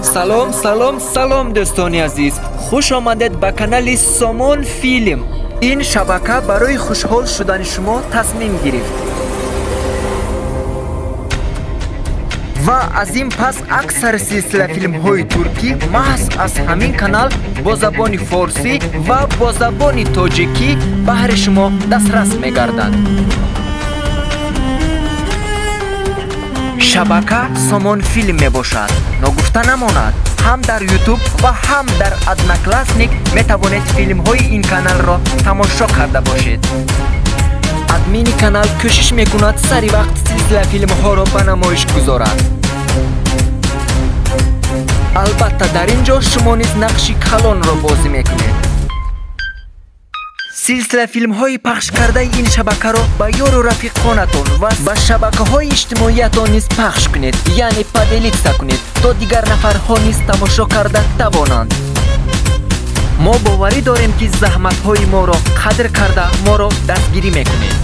Салом, салом, салом, дӯстони азиз, хуш омадед ба канали Сомон Филм. Ин шабака барои хушҳол шудани шумо тасмим гирифт ва аз ин пас аксар силсилафилмҳои туркӣ маҳз аз ҳамин канал бо забони форсӣ ва бо забони тоҷикӣ баҳри шумо дастрас мегардад. Шабака Сомон Филм мебошад. Ногуфта намонад, ҳам дар Ютуб ва ҳам дар Одноклассник метавонед филмҳои ин каналро тамошо карда бошед. Админи канал кӯшиш мекунад сари вақт силсилафилмҳоро ба намоиш гузорад. Албатта, дар ин ҷо шумо низ нақши калонро бозӣ мекунед. Силсилафилмҳои пахшкардаи ин шабакаро ба ёру рафиқонатон ва ба шабакаҳои иҷтимоиятон низ пахш кунед, яъне поделиться кунед, то дигар нафарҳо низ тамошо карда тавонанд. Мо боварӣ дорем, ки заҳматҳои моро қадр карда, моро дастгирӣ мекунед.